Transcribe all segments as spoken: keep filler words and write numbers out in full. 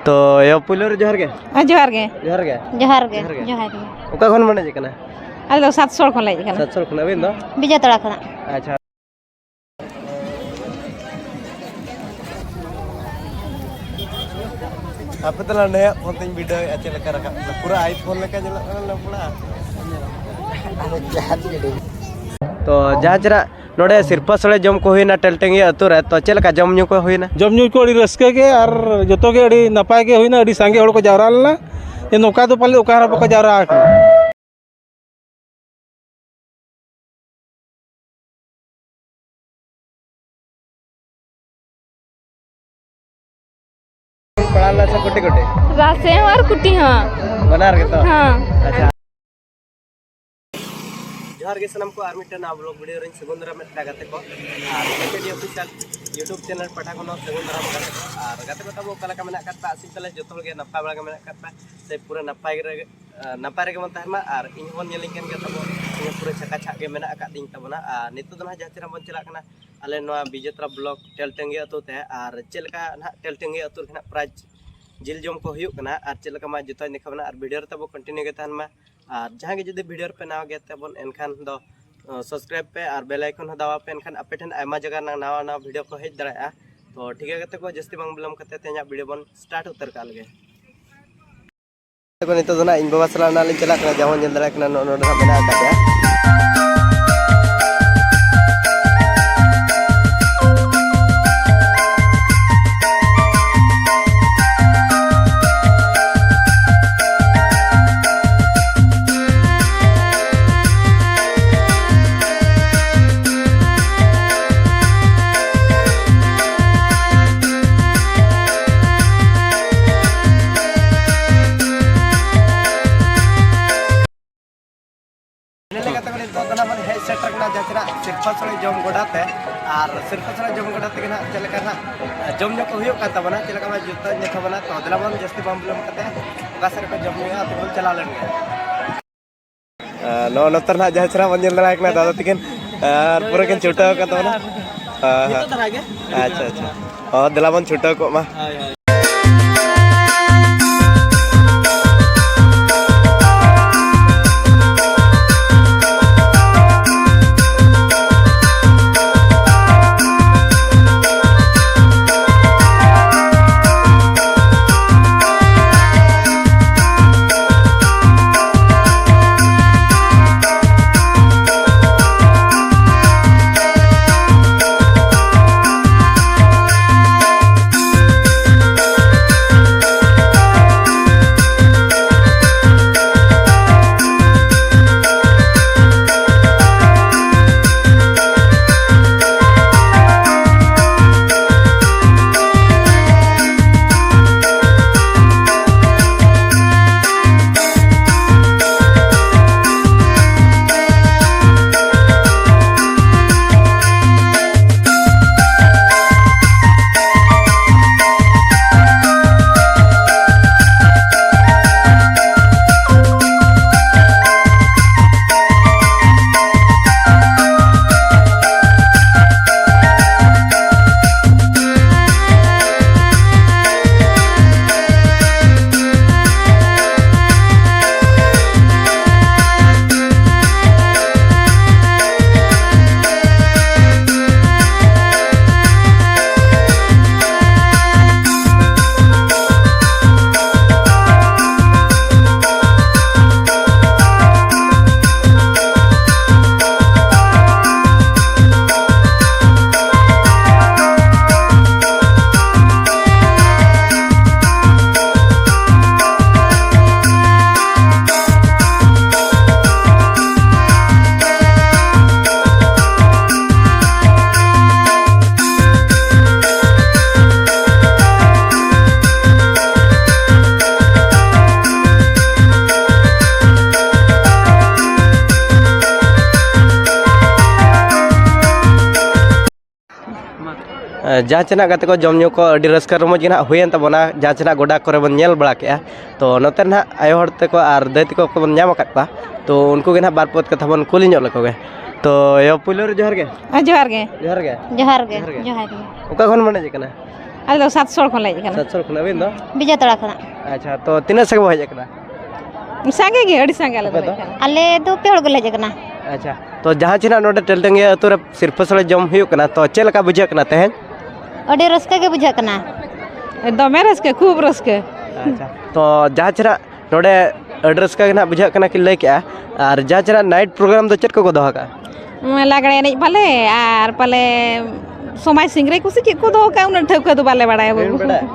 ᱛᱚ ᱭᱟ, ᱯᱩᱭᱞᱩ ᱨᱮ ᱡᱚᱦᱟᱨ ᱜᱮ᱾ ᱦᱮᱸ, ᱡᱚᱦᱟᱨ ᱜᱮ᱾ ᱡᱚᱦᱟᱨ ᱜᱮ᱾ ᱡᱚᱦᱟᱨ ᱜᱮ᱾ ᱡᱚᱦᱟᱨ ᱜᱮ᱾ ᱡᱚᱦᱟᱨ ᱜᱮ᱾ ᱚᱠᱟ ᱠᱷᱚᱱ ᱵᱚᱱ ᱦᱮᱡ ᱟᱠᱟᱱᱟ? ᱟᱞᱮ ᱫᱚ ᱥᱟᱛᱥᱚᱲ ᱠᱷᱚᱱ ᱞᱮ ᱦᱮᱡ ᱟᱠᱟᱱᱟ᱾ ᱥᱟᱛᱥᱚᱲ ᱠᱷᱚᱱ᱾ ᱟᱹᱵᱤᱱ ᱫᱚ? ᱵᱤᱡᱚᱭᱛᱟᱲᱟ ᱠᱷᱚᱱᱟᱜ᱾ ᱟᱪᱪᱷᱟ᱾ ᱟᱯᱮ ᱛᱟᱦᱞᱮ ᱱᱮᱭᱟᱜ ᱯᱷᱳᱱ ᱛᱤᱧ ᱵᱤᱰᱟᱹᱣᱮᱫᱼᱟ, ᱪᱮᱫ ᱞᱮᱠᱟ ᱨᱟᱠᱟᱵ ᱠᱟᱱᱟ? ᱯᱩᱨᱟᱹ iPhone ᱞᱮᱠᱟ ᱧᱮᱞᱚᱜ ᱠᱟᱱᱟ ᱞᱟᱯᱲᱟ᱾ ᱛᱚ ᱡᱟᱦᱟᱸ ᱪᱮᱦᱨᱟ ᱱᱚᱰᱮ ᱥᱤᱨᱯᱟᱹ ᱥᱳᱲᱮ ᱡᱚᱢ ᱠᱚ ᱦᱩᱭᱱᱟ ᱴᱮᱞᱴᱮᱝᱜᱤ ᱟᱹᱛᱩ ᱨᱮ, ᱛᱚ ᱪᱮᱫ ᱞᱮᱠᱟ ᱡᱚᱢ ᱧᱩ ᱠᱚ ᱦᱩᱭᱱᱟ? ᱡᱚᱢ ᱧᱩ ᱠᱚ ᱟᱹᱰᱤ ᱨᱟᱹᱥᱠᱟᱹ ᱜᱮ ᱟᱨ ᱡᱚᱛᱚ ᱜᱮ ᱟᱹᱰᱤ ᱱᱟᱯᱟᱭ ᱜᱮ ᱦᱩᱭᱱᱟ, ᱟᱹᱰᱤ ᱥᱟᱸᱜᱮ ᱦᱚᱲ ᱠᱚ ᱡᱟᱣᱨᱟ ᱞᱮᱱᱟ᱾ ᱡᱮ ᱱᱚᱝᱠᱟ ᱫᱚ ᱯᱟᱞᱮ ᱚᱠᱟ ᱨᱮᱦᱚᱸ ᱵᱟᱠᱚ ᱡᱟᱣᱨᱟ ᱟᱠᱟᱱᱟ᱾ ᱯᱟᱲᱟᱣ ᱞᱮᱱᱟ ᱥᱮ ᱠᱩᱴᱤ ᱠᱩᱴᱤ? ᱨᱟᱥᱮ ᱦᱚᱸ ᱟᱨ ᱠᱩᱴᱤ ᱦᱚᱸ᱾ ᱵᱟᱱᱟᱨ ᱜᱮᱛᱚ? ᱦᱮᱸ᱾ ᱟᱪᱪᱷᱟ᱾ ᱡᱚᱦᱟᱨ ᱜᱮ ᱥᱟᱱᱟᱢ ᱠᱚ, ᱟᱨ ᱢᱤᱫᱴᱮᱱ ᱱᱟᱣᱟ vlog video ᱨᱮᱧ ᱥᱟᱹᱜᱩᱱ ᱫᱟᱨᱟᱢᱮᱫ ᱯᱮᱭᱟ ᱜᱟᱛᱮ ᱠᱚ᱾ ᱟᱨ ᱠᱮ ᱠᱮ ᱰᱤ Official YouTube channel ᱯᱟᱦᱴᱟ ᱠᱷᱚᱱ ᱦᱚᱸ ᱥᱟᱹᱜᱩᱱ ᱫᱟᱨᱟᱢ ᱜᱟᱛᱮ ᱠᱚ᱾ ᱟᱨ ᱜᱟᱛᱮ ᱠᱚ ᱛᱟᱵᱚ ᱚᱠᱟ ᱞᱮᱠᱟ ᱢᱮᱱᱟᱜ ᱟᱠᱟᱫ ᱯᱮᱭᱟ? ᱟᱥᱤᱧ ᱯᱟᱞᱮ ᱡᱚᱛᱚ ᱦᱚᱲ ᱜᱮ ᱱᱟᱯᱟᱭ ᱵᱟᱲᱟ ᱜᱮ ᱢᱮᱱᱟᱜ ᱟᱠᱟᱫ ᱯᱮᱭᱟ, ᱥᱮ ᱯᱩᱨᱟᱹ ᱱᱟᱯᱟᱭ ᱨᱮᱜᱮ, ᱱᱟᱯᱟᱭ ᱨᱮᱜᱮ ᱵᱚᱱ ᱛᱟᱦᱮᱱ ᱢᱟ᱾ ᱟᱨ ᱤᱧ ᱦᱚᱸᱵᱚᱱ ᱧᱮᱞᱤᱧ ᱠᱟᱱ ᱜᱮᱭᱟ ᱛᱟᱵᱚ, ᱤᱧ ᱦᱚᱸ ᱯᱩᱨᱟᱹ ᱪᱷᱟᱠᱟ ᱪᱷᱟᱠ ᱜᱮ ᱢᱮᱱᱟᱜ ᱟᱠᱟᱫ ᱛᱤᱧ ᱛᱟᱵᱚᱱᱟ᱾ ᱟᱨ ᱱᱤᱛᱚᱜ ᱫᱚ ᱱᱟᱦᱟᱜ ᱡᱟᱦᱟᱸ ᱪᱮᱦᱨᱟ ᱵᱚᱱ ᱪᱟᱞᱟᱜ ᱠᱟᱱᱟ, ᱟᱞᱮ ᱱᱚᱣᱟ ᱵᱤᱡᱮᱛᱨᱟ block ᱴᱮᱞᱴᱟᱹᱝᱜᱤ ᱟᱹᱛᱩ ᱛᱮ᱾ ᱟᱨ ᱪᱮᱫ ᱞᱮᱠᱟ ᱱᱟᱦᱟᱜ ᱴᱮᱞᱴᱟᱹᱝᱜᱤ ᱟᱹᱛᱩ ᱨᱮ ᱱᱟᱦᱟᱜ prize ᱡᱤᱞ ᱡᱚᱢ ᱠᱚ ᱦᱩᱭᱩᱜ ᱠᱟᱱᱟ ᱟᱨ ᱪᱮᱫ ᱞᱮᱠᱟ ᱢᱟ ᱡᱚᱛᱚᱧ ᱫᱮᱠᱷᱟᱣ ᱵᱚᱱᱟ᱾ ᱟᱨ video ᱨᱮ ᱛᱟᱵᱚ continue ᱜᱮ ᱛᱟᱦᱮᱱ ᱢᱟ᱾ ᱟᱨ ᱡᱟᱦᱟᱸ ᱜᱮ ᱡᱩᱫᱤ video ᱨᱮᱯᱮ ᱱᱟᱣᱟ ᱜᱮᱭᱟ ᱛᱟᱵᱚᱱ, ᱮᱱᱠᱷᱟᱱ ᱫᱚ, ᱚ, subscribe ᱯᱮ ᱟᱨ bell icon ᱦᱚᱸ ᱫᱟᱵᱟᱣ ᱯᱮ, ᱮᱱᱠᱷᱟᱱ ᱟᱯᱮ ᱴᱷᱮᱱ ᱟᱭᱢᱟ ᱡᱟᱭᱜᱟ ᱨᱮᱱᱟᱜ ᱱᱟᱣᱟ ᱱᱟᱣᱟ video ᱠᱚ ᱦᱮᱡ ᱫᱟᱲᱮᱭᱟᱜᱼᱟ᱾ ᱛᱚ ᱴᱷᱤᱠ ᱜᱮᱭᱟ ᱜᱟᱛᱮ ᱠᱚ, ᱡᱟᱹᱥᱛᱤ ᱵᱟᱝ ᱵᱤᱞᱚᱢ ᱠᱟᱛᱮ ᱛᱮᱦᱮᱧᱟᱜ video ᱵᱚᱱ start ᱩᱛᱟᱹᱨ ᱠᱟᱜ ᱞᱮᱜᱮ᱾ ᱜᱟᱛᱮ ᱠᱚ, ᱱᱤᱛᱚᱜ ᱫᱚ ᱱᱟᱜ ᱤᱧ ᱵᱟᱵᱟ ᱥᱟᱞᱟᱜ ᱱᱟᱜ ᱞᱤᱧ ᱪᱟᱞᱟᱜ ᱠᱟᱱᱟ, ᱡᱟᱦᱟᱸ ᱵᱚᱱ ᱧᱮᱞ ᱫᱟᱲᱮᱭᱟᱜ ᱠᱟᱱᱟ ᱱᱚᱜᱼᱚ ᱱᱚᱰᱮ ᱱᱟᱜ ᱢᱮᱱᱟᱜ ᱟᱠᱟᱫ ᱜᱮᱭᱟ᱾ ᱤᱱᱟᱹ ᱞᱮᱠᱟᱛᱮ ᱱᱤᱛᱚᱜ ᱫᱚ ᱱᱟᱜ ᱵᱚᱱ ᱦᱮᱡ ᱥᱮᱴᱮᱨ ᱠᱟᱱᱟ ᱡᱟᱦᱟᱸ ᱛᱤᱱᱟᱹᱜ ᱥᱤᱨᱯᱟᱹ ᱥᱳᱲᱮ ᱡᱚᱢ ᱜᱚᱰᱟ ᱛᱮ᱾ ᱟᱨ ᱥᱤᱨᱯᱟᱹ ᱥᱳᱲᱮ ᱡᱚᱢ ᱜᱚᱰᱟ ᱛᱮᱜᱮ ᱱᱟᱜ ᱪᱮᱫ ᱞᱮᱠᱟ ᱱᱟᱜ ᱡᱚᱢ ᱧᱩ ᱠᱚ ᱦᱩᱭᱩᱜ ᱠᱟᱱ ᱛᱟᱵᱚᱱᱟ, ᱪᱮᱫ ᱞᱮᱠᱟ ᱵᱚᱱ ᱡᱩᱛᱟᱹ ᱧᱮᱞ ᱛᱟᱵᱚᱱᱟ᱾ ᱛᱚ ᱫᱮᱞᱟ ᱵᱚᱱ ᱡᱟᱹᱥᱛᱤ ᱵᱟᱝ ᱵᱤᱞᱚᱢ ᱠᱟᱛᱮ ᱚᱠᱟ ᱥᱮᱫ ᱨᱮᱠᱚ ᱡᱚᱢ ᱧᱩᱭᱟ, ᱚᱱᱛᱮ ᱵᱚᱱ ᱪᱟᱞᱟᱣ ᱞᱮᱱ ᱜᱮ᱾ ᱟᱨ ᱱᱚᱜᱼᱚ ᱱᱚᱛᱮ ᱨᱮ ᱱᱟᱜ ᱡᱟᱦᱟᱸ ᱪᱮᱦᱨᱟ ᱵᱚᱱ ᱧᱮᱞ ᱫᱟᱲᱮᱭᱟᱜ ᱠᱟᱱᱟ, ᱫᱟᱫᱟ ᱛᱟᱹᱠᱤᱱ, ᱟᱨ ᱯᱩᱨᱟᱹ ᱠᱤᱱ ᱪᱷᱩᱴᱟᱹᱣ ᱟᱠᱟᱱ ᱛᱟᱵᱚᱱᱟ᱾ ᱦᱮᱸ, ᱦᱮᱸ᱾ ᱱᱤᱛᱚᱜ ᱫᱷᱟᱨᱟ ᱜᱮ᱾ ᱟᱪᱪᱷᱟ, ᱟᱪᱪᱷᱟ᱾ ᱦᱚᱸ, ᱫᱮᱞᱟ ᱵᱚᱱ ᱪᱷᱩᱴᱟᱹᱣ ᱠᱚᱜ ᱢᱟ᱾ ᱦᱳᱭ, ᱦᱳᱭ᱾ ᱡᱟᱦᱟᱸ ᱪᱮᱱᱟᱜ ᱜᱟᱛᱮ ᱠᱚ ᱡᱚᱢ ᱧᱩ ᱠᱚ ᱟᱹᱰᱤ ᱨᱟᱹᱥᱠᱟᱹ ᱨᱚᱢᱚᱡᱽ ᱜᱮ ᱱᱟᱦᱟᱜ ᱦᱩᱭᱮᱱ ᱛᱟᱵᱚᱱᱟ, ᱡᱟᱦᱟᱸ ᱪᱮᱱᱟᱜ ᱜᱚᱰᱟ ᱠᱚᱨᱮ ᱵᱚᱱ ᱧᱮᱞ ᱵᱟᱲᱟ ᱠᱮᱜᱼᱟ᱾ ᱛᱚ ᱱᱚᱛᱮ ᱱᱟᱦᱟᱜ ᱟᱭᱳ ᱦᱚᱲ ᱛᱟᱠᱚ ᱟᱨ ᱫᱟᱹᱭ ᱛᱟᱠᱚ ᱠᱚᱵᱚᱱ ᱧᱟᱢ ᱟᱠᱟᱫ ᱠᱚᱣᱟ, ᱛᱚ ᱩᱱᱠᱩ ᱜᱮ ᱱᱟᱦᱟᱜ ᱵᱟᱨ ᱯᱚᱫ ᱠᱟᱛᱷᱟ ᱵᱚᱱ ᱠᱩᱞᱤ ᱧᱚᱜ ᱞᱮᱠᱚ ᱜᱮ᱾ ᱛᱚ ᱭᱚ, ᱯᱩᱭᱞᱩ ᱨᱮ ᱡᱚᱦᱟᱨ ᱜᱮ᱾ ᱦᱮᱸ, ᱡᱚᱦᱟᱨ ᱜᱮ᱾ ᱡᱚᱦᱟᱨ ᱜᱮ᱾ ᱡᱚᱦᱟᱨ ᱜᱮ᱾ ᱡᱚᱦᱟᱨ ᱜᱮ᱾ ᱡᱚᱦᱟᱨ ᱜᱮ᱾ ᱚᱠᱟ ᱠᱷᱚᱱ ᱵᱚᱱ ᱦᱮᱡ ᱟᱠᱟᱱᱟ? ᱟᱞᱮ ᱫᱚ ᱥᱟᱛᱥᱚᱲ ᱠᱷᱚᱱ ᱞᱮ ᱦᱮᱡ ᱟᱠᱟᱱᱟ᱾ ᱥᱟᱛᱥᱚᱲ ᱠᱷᱚᱱ᱾ ᱟᱹᱵᱤᱱ ᱫᱚ? ᱵᱤᱡᱚᱭ ᱛᱟᱲᱟ ᱠᱷᱚᱱᱟᱜ᱾ ᱟᱪᱪᱷᱟ, ᱛᱚ ᱛᱤᱱᱟᱹᱜ ᱥᱟᱸᱜᱮ ᱵᱚᱱ ᱦᱮᱡ ᱟᱠᱟᱱᱟ? ᱥᱟᱸᱜᱮ ᱜᱮ, ᱟᱹᱰᱤ ᱥᱟᱸᱜᱮ ᱟᱞᱮ ᱫᱚ ᱟᱯᱮ ᱞᱮ ᱫᱚ? ᱦᱮᱡ ᱟᱠᱟᱱᱟ᱾ ᱟᱞᱮ ᱫᱚ ᱯᱮ ᱦᱚᱲ ᱜᱮᱞᱮ ᱦᱮᱡ ᱟᱠᱟᱱᱟ᱾ ᱟᱪᱪᱷᱟ, ᱛᱚ ᱡᱟᱦᱟᱸ ᱪᱮᱱᱟᱜ ᱱᱚᱰᱮ ᱴᱮᱞᱴᱟᱹᱝᱜᱤᱭᱟᱹ ᱟᱹᱛᱩ ᱨᱮ ᱥᱤᱨᱯᱟᱹ ᱥᱳᱲᱮ ᱡᱚᱢ ᱦᱩᱭᱩᱜ ᱠᱟᱱᱟ, ᱛᱚ ᱪᱮᱫ ᱞᱮᱠᱟ ᱵᱩᱡᱷᱟᱹᱜ ᱠᱟᱱᱟ ᱛᱮᱦᱮᱧ? ᱟᱹᱰᱤ ᱨᱟᱹᱥᱠᱟᱹ ᱜᱮ ᱵᱩᱡᱷᱟᱹᱜ ᱠᱟᱱᱟ᱾ ᱫᱚᱢᱮ ᱨᱟᱹᱥᱠᱟᱹ, ᱠᱷᱩᱵ ᱨᱟᱹᱥᱠᱟᱹ᱾ ᱟᱪᱪᱷᱟ, ᱛᱚ ᱡᱟᱦᱟᱸ ᱪᱮᱱᱟᱜ ᱱᱚᱰᱮ ᱟᱹᱰᱤ ᱨᱟᱹᱥᱠᱟᱹ ᱜᱮ ᱱᱟᱦᱟᱜ ᱵᱩᱡᱷᱟᱹᱜ ᱠᱟᱱᱟ ᱠᱤᱱ ᱞᱟᱹᱭ ᱠᱮᱜᱼᱟ, ᱟᱨ ᱡᱟᱦᱟᱸ ᱪᱮᱱᱟᱜ ᱱᱟᱭᱤᱴ ᱯᱨᱳᱜᱨᱟᱢ ᱫᱚ ᱪᱮᱫ ᱠᱚᱠᱚ ᱫᱚᱦᱚ ᱠᱟᱜᱼᱟ? ᱞᱟᱜᱽᱲᱮ ᱮᱱᱮᱡ ᱯᱟᱞᱮ, ᱟᱨ ᱯᱟᱞᱮ ᱥᱚᱢᱟᱭ ᱥᱤᱝᱨᱟᱹᱭ ᱠᱚ ᱥᱮ ᱪᱮᱫ ᱠᱚ ᱫᱚᱦᱚ ᱠᱟᱜᱼᱟ, ᱩᱱᱟᱹᱜ ᱴᱷᱟᱹᱣᱠᱟᱹ ᱫᱚ ᱵᱟᱞᱮ ᱵᱟᱲᱟᱭᱟ ᱵᱟᱹᱵᱩ᱾ ᱵᱟᱹᱵᱤᱱ ᱵᱟᱲᱟᱭᱟ?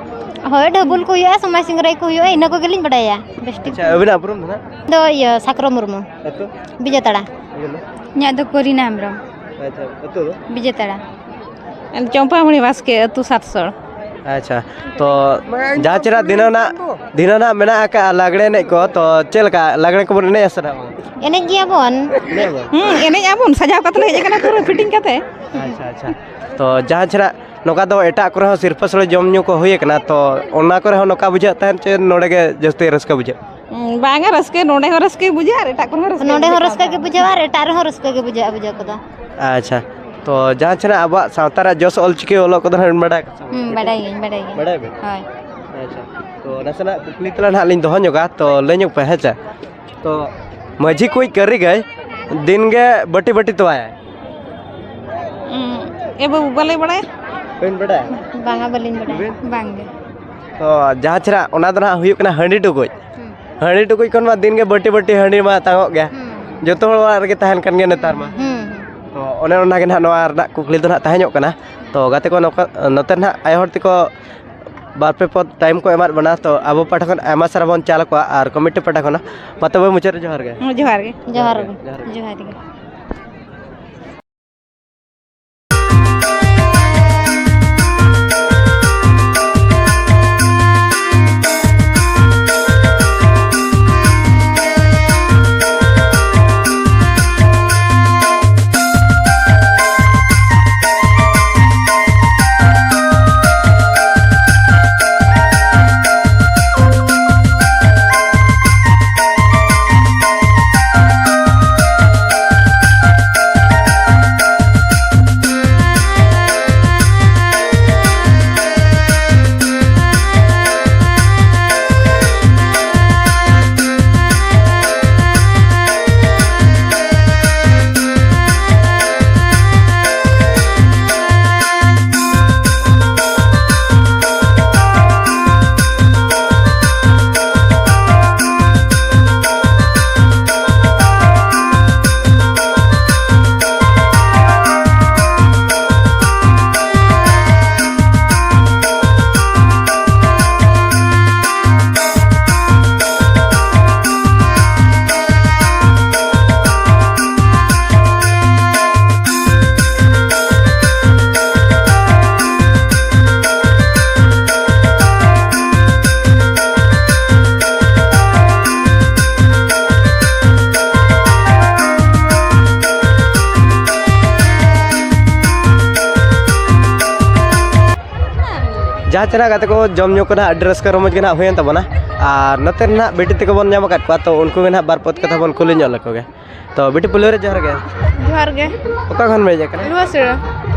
ᱦᱳᱭ, ᱰᱷᱟᱹᱵᱩᱞ ᱠᱚ ᱦᱩᱭᱩᱜᱼᱟ, ᱥᱚᱢᱟᱭ ᱥᱤᱝᱨᱟᱹᱭ ᱠᱚ ᱦᱩᱭᱩᱜᱼᱟ, ᱤᱱᱟᱹ ᱠᱚᱜᱮᱞᱤᱧ ᱵᱟᱲᱟᱭᱟ ᱵᱮᱥ ᱴᱷᱤᱠ᱾ ᱟᱪᱪᱷᱟ, ᱟᱹᱵᱤᱱᱟᱜ ᱩᱯᱨᱩᱢ ᱫᱚ ᱱᱟᱦᱟᱜ? ᱫᱚ ᱤᱭᱟᱹ, ᱥᱟᱠᱨᱚ ᱢᱩᱨᱢᱩ᱾ ᱟᱹᱛᱩ? ᱵᱤᱡᱮᱛᱟᱲᱟ᱾ ᱟᱹᱵᱤᱱ ᱫᱚ? ᱤᱧᱟᱹᱜ ᱫᱚ ᱠᱚᱨᱤᱱᱟ ᱦᱮᱢᱵᱨᱚᱢ᱾ ᱟᱪᱪᱷᱟ, ᱟᱹᱛᱩ ᱫᱚ? ᱵᱤᱡᱮᱛᱟᱲᱟ᱾ ᱪᱚᱢᱯᱟᱢᱩᱲᱤ ᱵᱟᱥᱠᱮ ᱟᱹᱛᱩ, ᱥᱟᱛᱥᱚᱲ᱾ ᱟᱪᱪᱷᱟ, ᱛᱚ ᱡᱟᱦᱟᱸ ᱪᱮᱱᱟᱜ ᱫᱷᱤᱱᱟᱹᱱᱟᱜ, ᱫᱷᱤᱱᱟᱹᱱᱟᱜ ᱢᱮᱱᱟᱜ ᱟᱠᱟᱫᱼᱟ ᱞᱟᱜᱽᱲᱮ ᱮᱱᱮᱡ ᱠᱚ, ᱛᱚ ᱪᱮᱫ ᱞᱮᱠᱟ ᱞᱟᱜᱽᱲᱮ ᱠᱚᱵᱚᱱ ᱮᱱᱮᱡᱼᱟ ᱥᱮ ᱱᱟᱦᱟᱜ ᱵᱟᱝ? ᱮᱱᱮᱡ ᱜᱮᱭᱟ ᱵᱚᱱ᱾ ᱮᱱᱮᱡ ᱟᱵᱚᱱ? ᱦᱩᱸ, ᱮᱱᱮᱡ ᱟᱵᱚᱱ, ᱥᱟᱡᱟᱣ ᱠᱟᱛᱮ ᱞᱮ ᱦᱮᱡ ᱟᱠᱟᱱᱟ ᱯᱩᱨᱟᱹ ᱯᱷᱤᱴᱤᱝ ᱠᱟᱛᱮ᱾ ᱟᱪᱪᱷᱟ, ᱟᱪᱪᱷᱟ᱾ ᱛᱚ ᱡᱟᱦᱟᱸ ᱪᱮᱱᱟᱜ ᱱᱚᱝᱠᱟ ᱫᱚ ᱮᱴᱟᱜ ᱠᱚᱨᱮ ᱦᱚᱸ ᱥᱤᱨᱯᱟᱹ ᱥᱳᱲᱮ ᱡᱚᱢ ᱧᱩ ᱠᱚ ᱦᱩᱭ ᱟᱠᱟᱱᱟ, ᱛᱚ ᱚᱱᱟ ᱠᱚᱨᱮ ᱦᱚᱸ ᱱᱚᱝᱠᱟ ᱵᱩᱡᱷᱟᱹᱜ ᱛᱟᱦᱮᱸᱫ ᱪᱮ ᱱᱚᱰᱮ ᱜᱮ ᱡᱟᱹᱥᱛᱤ ᱨᱟᱹᱥᱠᱟᱹ ᱵᱩᱡᱷᱟᱹᱜ? ᱩᱸ, ᱵᱟᱝᱟ, ᱨᱟᱹᱥᱠᱟᱹ, ᱱᱚᱰᱮ ᱦᱚᱸ ᱨᱟᱹᱥᱠᱟᱹ ᱵᱩᱡᱷᱟᱹᱜᱼᱟ ᱟᱨ ᱮᱴᱟᱜ ᱠᱚᱨᱮ ᱦᱚᱸ ᱨᱟᱹᱥᱠᱟᱹ ᱱᱚᱰᱮ ᱦᱚᱸ ᱵᱩᱡᱷᱟᱹᱜ ᱨᱟᱹᱥᱠᱟᱹ ᱠᱟᱱ ᱜᱮ ᱜᱮᱭᱟ᱾ ᱵᱩᱡᱷᱟᱹᱜᱼᱟ ᱟᱨ ᱮᱴᱟᱜ ᱨᱮᱦᱚᱸ ᱨᱟᱹᱥᱠᱟᱹ ᱜᱮ ᱵᱩᱡᱷᱟᱹᱜᱼᱟ, ᱵᱩᱡᱷᱟᱹᱣ ᱠᱚᱫᱚ᱾ ᱟᱪᱪᱷᱟ, ᱛᱚ ᱡᱟᱦᱟᱸ ᱪᱮᱱᱟᱜ ᱟᱵᱚᱣᱟᱜ ᱥᱟᱶᱛᱟ ᱨᱮᱭᱟᱜ ᱡᱚᱥ ᱚᱞᱪᱤᱠᱤ ᱚᱞᱚᱜ ᱠᱚᱫᱚ ᱱᱟᱦᱟᱜ ᱵᱤᱱ ᱵᱟᱰᱟᱭ ᱠᱟᱜᱼᱟ ᱥᱮ ᱵᱟᱝ? ᱦᱩᱸ, ᱵᱟᱰᱟᱭ ᱜᱤᱭᱟᱹᱧ, ᱵᱟᱰᱟᱭ ᱜᱤᱭᱟᱹᱧ᱾ ᱵᱟᱰᱟᱭ ᱵᱤᱱ? ᱦᱳᱭ᱾ ᱟᱪᱪᱷᱟ, ᱛᱚ ᱱᱟᱥᱮᱱᱟᱜ ᱠᱩᱠᱞᱤ ᱛᱮᱞᱟ ᱱᱟᱦᱟᱜ ᱞᱤᱧ ᱫᱚᱦᱚ ᱧᱚᱜᱟ, ᱛᱚ ᱞᱟᱹᱭ ᱧᱚᱜ ᱯᱮ, ᱦᱮᱸ ᱪᱮ? ᱛᱚ ᱢᱟᱹᱡᱷᱤ ᱠᱚᱭᱤᱡ ᱠᱟᱹᱨᱤ ᱜᱟᱹᱭ ᱫᱤᱱ ᱜᱮ ᱵᱟᱹᱴᱤ ᱵᱟᱹᱴᱤ ᱛᱚᱣᱟᱭᱟᱭ᱾ ᱩᱸ, ᱮ ᱵᱟᱹᱵᱩ, ᱵᱟᱞᱮ ᱵᱟᱲᱟᱭᱟ᱾ ᱵᱟᱹᱧ ᱵᱟᱰᱟᱭᱟ? ᱵᱟᱝᱟ, ᱵᱟᱹᱞᱤᱧ ᱵᱟᱰᱟᱭᱟ᱾ ᱵᱤᱱ? ᱵᱟᱝᱜᱮ᱾ ᱛᱚ ᱡᱟᱦᱟᱸ ᱪᱮᱱᱟᱜ ᱚᱱᱟ ᱫᱚ ᱱᱟᱦᱟᱜ ᱦᱩᱭᱩᱜ ᱠᱟᱱᱟ ᱦᱟᱺᱰᱤ ᱴᱩᱠᱩᱡ᱾ ᱦᱩᱸ᱾ ᱦᱟᱺᱰᱤ ᱴᱩᱠᱩᱡ ᱠᱷᱚᱱ ᱢᱟ ᱫᱤᱱ ᱜᱮ ᱵᱟᱹᱴᱤ ᱵᱟᱹᱴᱤ ᱦᱟᱺᱰᱤ ᱢᱟ ᱛᱟᱝᱚᱜ ᱜᱮᱭᱟ᱾ ᱦᱩᱸ᱾ ᱡᱚᱛᱚ ᱦᱚᱲ ᱚᱲᱟᱜ ᱨᱮᱜᱮ ᱛᱟᱦᱮᱱ ᱠᱟᱱ ᱜᱮᱭᱟ ᱱᱮᱛᱟᱨ ᱢᱟ᱾ ᱦᱩᱸ, ᱦᱩᱸ᱾ ᱛᱚ ᱚᱱᱮ ᱚᱱᱟ ᱜᱮ ᱱᱟᱦᱟᱜ ᱱᱚᱣᱟ ᱨᱮᱱᱟᱜ ᱠᱩᱠᱞᱤ ᱫᱚ ᱱᱟᱦᱟᱜ ᱛᱟᱦᱮᱸ ᱧᱚᱜ ᱠᱟᱱᱟ᱾ ᱛᱚ ᱜᱟᱛᱮ ᱠᱚ, ᱱᱚᱠᱟ-, ᱱᱚᱛᱮ ᱱᱟᱦᱟᱜ ᱟᱭᱳ ᱦᱚᱲ ᱛᱮᱠᱚ ᱵᱟᱨ ᱯᱮ ᱯᱚᱫ ᱴᱟᱭᱤᱢ ᱠᱚ ᱮᱢᱟᱫ ᱵᱚᱱᱟ, ᱛᱚ ᱟᱵᱚ ᱯᱟᱦᱴᱟ ᱠᱷᱚᱱ ᱟᱭᱢᱟ ᱥᱟᱨᱦᱟᱣ ᱵᱚᱱ ᱪᱟᱞ ᱟᱠᱚᱣᱟ, ᱟᱨ ᱠᱚᱢᱤᱴᱤ ᱯᱟᱦᱴᱟ ᱠᱷᱚᱱ ᱢᱟ ᱛᱚᱵᱮ ᱢᱩᱪᱟᱹᱫ ᱨᱮ ᱡᱚᱦᱟᱨ ᱜᱮ᱾ ᱦᱮᱸ, ᱡᱚᱦᱟᱨ ᱜᱮ᱾ ᱡᱚᱦᱟᱨ ᱜᱮ, ᱡᱚᱦᱟᱨ ᱜᱮ᱾ ᱡᱚᱦᱟᱨ ᱜᱮ᱾ ᱟᱪᱪᱷᱟ, ᱜᱟᱛᱮ ᱠᱚ, ᱡᱚᱢ ᱧᱩ ᱠᱚ ᱱᱟᱦᱟᱜ ᱟᱹᱰᱤ ᱨᱟᱹᱥᱠᱟᱹ ᱨᱚᱢᱚᱡᱽ ᱜᱮ ᱱᱟᱦᱟᱜ ᱦᱩᱭᱮᱱ ᱛᱟᱵᱚᱱᱟ᱾ ᱟᱨ ᱱᱚᱛᱮ ᱨᱮ ᱱᱟᱦᱟᱜ ᱵᱤᱴᱤ ᱛᱟᱠᱚ ᱵᱚᱱ ᱧᱟᱢ ᱟᱠᱟᱫ ᱠᱚᱣᱟ, ᱛᱚ ᱩᱱᱠᱩ ᱜᱮ ᱱᱟᱦᱟᱜ ᱵᱟᱨ ᱯᱚᱫ ᱠᱟᱛᱷᱟ ᱵᱚᱱ ᱠᱩᱞᱤ ᱧᱚᱜ ᱞᱮᱠᱚ ᱜᱮ᱾ ᱛᱚ ᱵᱤᱴᱤ, ᱯᱩᱭᱞᱩ ᱨᱮ ᱡᱚᱦᱟᱨ ᱜᱮ᱾ ᱡᱚᱦᱟᱨ ᱜᱮ᱾ ᱚᱠᱟ ᱠᱷᱚᱱ ᱵᱮᱱ ᱦᱮᱡ ᱟᱠᱟᱱᱟ? ᱞᱩᱣᱟᱹᱥᱮᱲᱟ᱾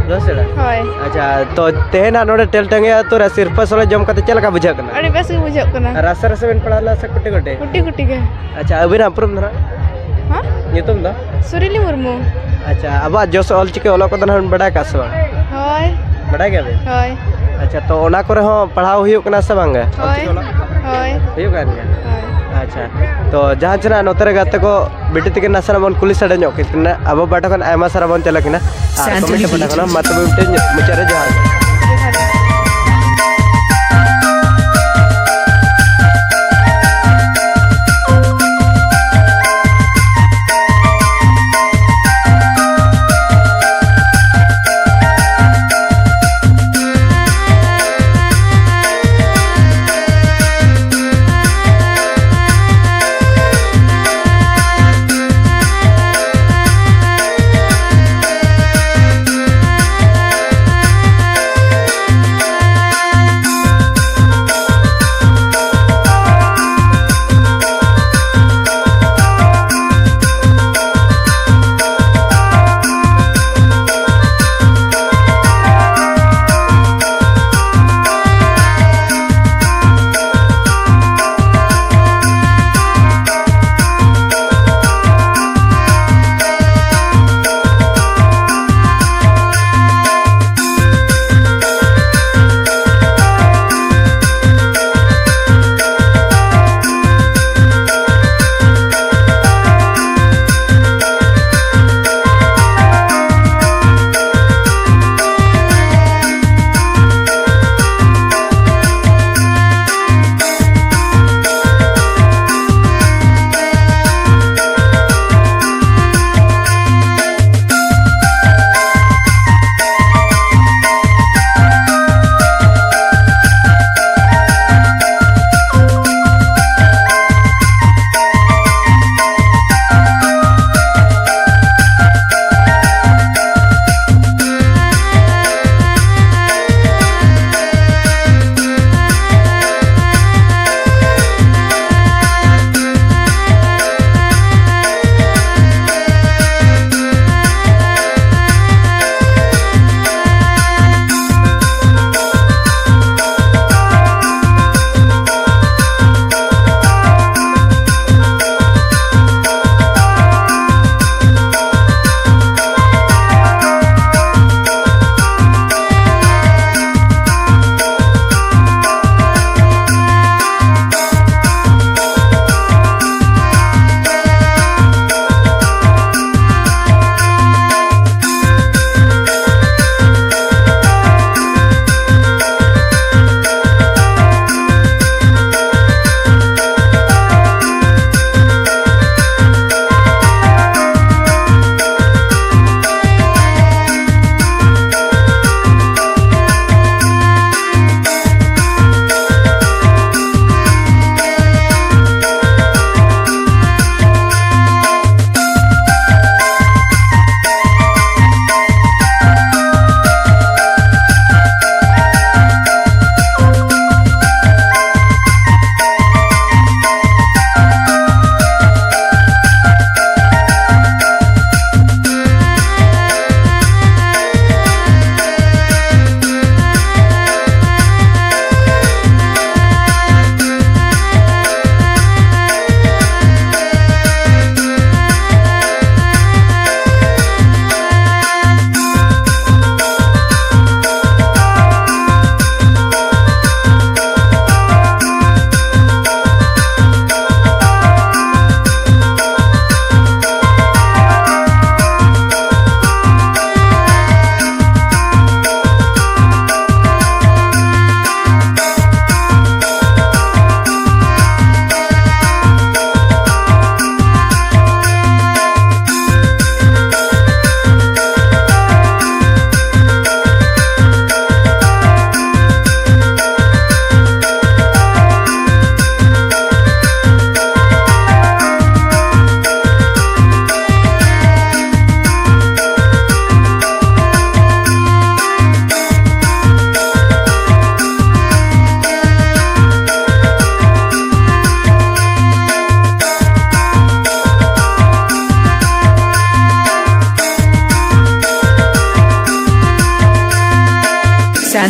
ᱞᱩᱣᱟᱹᱥᱮᱲᱟ? ᱦᱳᱭ᱾ ᱟᱪᱪᱷᱟ, ᱛᱚ ᱛᱮᱦᱮᱧ ᱱᱟᱦᱟᱜ ᱱᱚᱰᱮ ᱴᱮᱞᱴᱟᱝᱜᱤ ᱟᱹᱛᱩ ᱨᱮ ᱥᱤᱨᱯᱟᱹ ᱥᱚᱲᱮ ᱡᱚᱢ ᱠᱟᱛᱮ ᱪᱮᱫ ᱞᱮᱠᱟ ᱵᱩᱡᱷᱟᱹᱜ ᱠᱟᱱᱟ? ᱟᱹᱰᱤ ᱵᱮᱥ ᱜᱮ ᱵᱩᱡᱷᱟᱹᱜ ᱠᱟᱱᱟ᱾ ᱨᱟᱥᱮ ᱨᱟᱥᱮ ᱵᱮᱱ ᱯᱟᱲᱟᱣ ᱞᱮᱱᱟ ᱥᱮ ᱠᱩᱴᱤ ᱠᱩᱴᱤ? ᱠᱩᱴᱤ ᱠᱩᱴᱤ ᱜᱮ᱾ ᱟᱪᱪᱷᱟ, ᱟᱹᱵᱤᱱᱟᱜ ᱩᱯᱨᱩᱢ ᱫᱚ ᱱᱟᱦᱟᱜ? ᱦᱮᱸ? ᱧᱩᱛᱩᱢ ᱫᱚ? ᱥᱩᱨᱤᱞᱤ ᱢᱩᱨᱢᱩ᱾ ᱟᱪᱪᱷᱟ, ᱟᱵᱚᱣᱟᱜ ᱡᱚᱥ ᱚᱞ ᱪᱤᱠᱤ ᱚᱞᱚᱜ ᱠᱚᱫᱚ ᱱᱟᱦᱟᱜ ᱵᱤᱱ ᱵᱟᱰᱟᱭ ᱠᱟᱜ ᱥᱮ ᱵᱟᱝ? ᱦᱳᱭ᱾ ᱵᱟᱰᱟᱭ ᱜᱮᱭᱟᱵᱤᱱ? ᱦᱳᱭ᱾ ᱟᱪᱪᱷᱟ, ᱛᱚ ᱚᱱᱟ ᱠᱚᱨᱮ ᱦᱚᱸ ᱯᱟᱲᱦᱟᱣ ᱦᱩᱭᱩᱜ ᱠᱟᱱᱟ ᱥᱮ ᱵᱟᱝ ᱜᱮ? ᱦᱳᱭ᱾ ᱚᱞᱪᱤᱠᱤ ᱚᱞᱚᱜ? ᱦᱳᱭ᱾ ᱦᱩᱭᱩᱜ ᱠᱟᱱ ᱜᱮᱭᱟ? ᱦᱳᱭ᱾ ᱟᱪᱪᱷᱟ, ᱛᱚ ᱡᱟᱦᱟᱸ ᱪᱮᱱᱟᱜ ᱱᱚᱛᱮ ᱨᱮ ᱜᱟᱛᱮ ᱠᱚ ᱵᱤᱴᱤ ᱛᱟᱹᱠᱤᱱ ᱱᱟᱥᱮᱱᱟᱜ ᱵᱚᱱ ᱠᱩᱞᱤ ᱥᱟᱰᱮ ᱧᱚᱜ ᱠᱤᱱᱟ᱾ ᱟᱵᱚ ᱯᱟᱦᱴᱟ ᱠᱷᱚᱱ ᱟᱭᱢᱟ ᱥᱟᱨᱦᱟᱣ ᱵᱚᱱ ᱪᱟᱞ ᱟᱹᱠᱤᱱᱟ᱾ ᱟᱨ ᱥᱟᱱᱛᱟᱲᱤ ᱠᱚᱢᱤᱴᱤ ᱯᱟᱦᱴᱟ ᱠᱷᱚᱱ ᱦᱚᱸ ᱢᱟ ᱛᱚᱵᱮ ᱢᱤᱫᱴᱮᱱ ᱢᱩᱪᱟᱹᱫ ᱨᱮ ᱡᱚᱦᱟᱨ ᱜᱮ᱾ ᱡᱚᱦᱟᱨ ᱜᱮ᱾